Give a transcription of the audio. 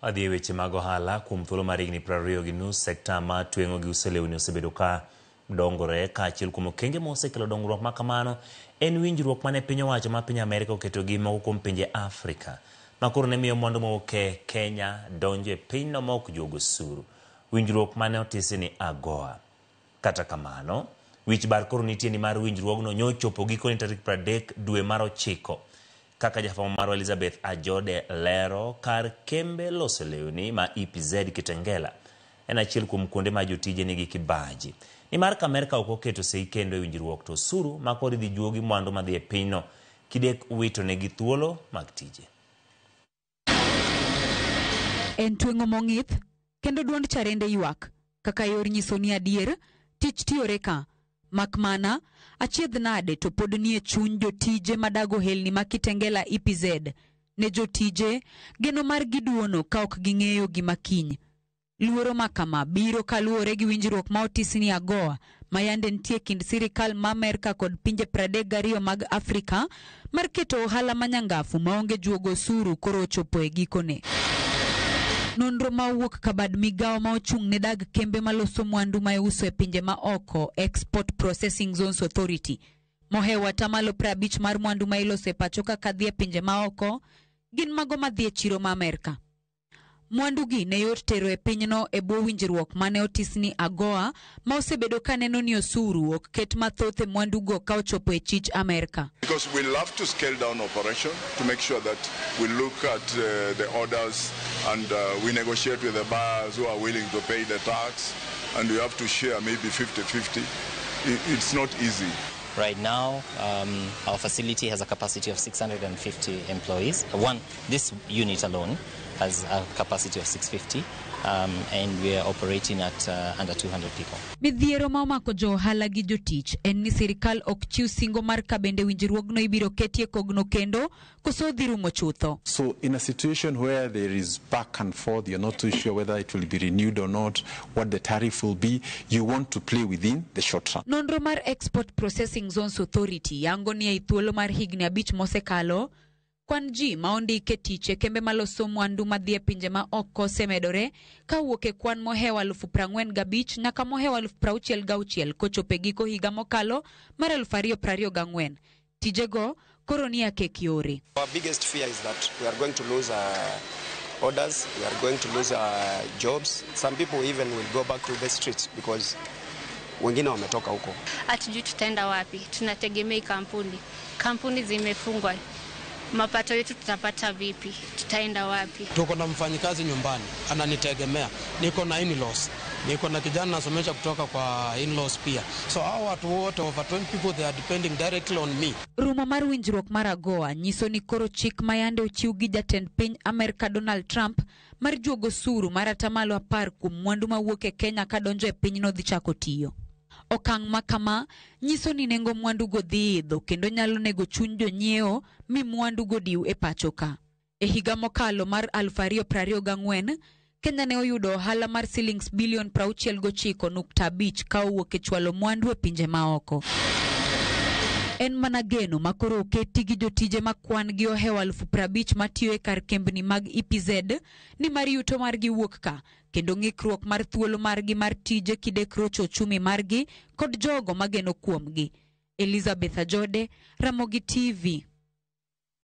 Adhi e weche mag ohala kuom thuolo mar higni 20.5 sekta mar tweng'o gi uso lewni osebedo ka dongore ka achiel kuom okenge mosekelo dongruok ma kamano en winjruok mane piny owacho ma piny Amerka oketo gi moko kuom pinje Afrika ma koro ne miyo mwandu mowuok e Kenya donjo e pinyno ma ok juog osuru. Winjruok mane otisi ni AGOA. Kata kamano, wich bar koro nitie nimar winjruogno nyochopo gikone tarik 30 dwe mar ochiko. Kaka jafwambo marwa Elizabeth Ajode lero, kar kembe loso lewni ma EPZ Kitengela en achiel kuom kuonde ma jotije nigi kibaji. Nimar ka Amerka ok oketo sei kendo e winjruok to osuru ma koro idhi juogi mwandu madhi e pinyno kidek wito negi thuolo mag tije. En tweng'o mong'ith kendo duond charende ywak kaka yor nyiso ni adier tich tiyore ka. Mak mana, achiedh nade to pod nie chuny jotije madago helni ma Kitengela EPZ. Ne jotije, geno margi duono ka ok ging'eyo gima kiny. Luoro ma kama biro kaluwore gi winjruok ma otis ni AGOA ma yande nitie kind sirikal ma Amerka kod pinje 32 mag Afrika mar keto ohala ma nyangafu maonge juogo osuru koro ochopo e gikone. Nonro ma owuok kabad migawo ma ochung' ne dag kembe maloso mwandu ma iuso e pinje ma oko Export Processing Zones Authority mohewo atamalo 50 mar mwandu ma iloso e pacho kaka dhi e pinje ma oko gin mago madhi e chiro ma Amerka. Mwandugi ne yot tero e pinyno e bwo winjruok mane otis ni AGOA ma osebedo ka neno ni osuru ok ket mathoth e mwandugo ka ochopo e chich Amerka. Because we love to scale down operation to make sure that we look at the orders and we negotiate with the buyers who are willing to pay the tax, and we have to share maybe 50-50. It's not easy. Right now, our facility has a capacity of 650 employees. One, this unit alone has a capacity of 650, and we are operating at under 200 people. Midhiero ma omako jo ohala gi jotich en ni sirikal ok chiw singo mar ka bende winjruogno ibiro ketie kogno kendo koso dhi rumo chutho. So in a situation where there is back and forth, you're not too sure whether it will be renewed or not, what the tariff will be, you want to play within the short run. Nonro mar Export Processing Zones Authority yango ni ei thuolo mar higni 5 mosekalo, kwan ji ma ondike tich e kembe maloso mwandu madhi e pinje ma oko osemedore kawuok e kwan mohewo 45,000 nyaka mohewo 66,000 kochopo e giko higa mokalo mar 2024. Tijego koro ni akek yore. Our biggest fear is that we are going to lose orders, we are going to lose jobs. Some people even will go back to the streets because wengine wametoka huko. Hatujui tutaenda wapi, tunategemea kampuni. Kampuni zimefungwa, mapato yetu tutapata vipi, tutaenda wapi? Tuko na mfanyikazi nyumbani ananitegemea, niko na in-laws, niko na kijana nasomesha kutoka kwa in-laws pia. So hao watu wote over 20 people, they are depending directly on me. Rumo mar winjruok mar AGOA nyiso ni koro chik ma yande ochiw gi jatend piny Amerka Donald Trump mar juogo osuru mar atamalo 10 kuom mwandu mawuok e Kenya kadonjo e pinyno dhi chako tiyo. Okang' ma kama nyiso ni nengo mwandugo dhi idho kendo nyalo nego chuny jonyiewo mi mwandugo diw e pacho ka. E higa mokalo mar 2024, Kenya ne oyudo ohala mar silings bilion 69.5 ka owuok e chwalo mwandu e pinje maoko. En mana geno ma koro oketi gi jotije ma kwan gi ohewo 50,000 matiyo e kar kembni mag EPZ ni mar yuto margi wuok ka kendo ng'ikruok mar thuolo margi mar tije kidek rocho ochumi margi kod jogo mageno kuomgi. Elizabeth Ajode, Ramogi TV.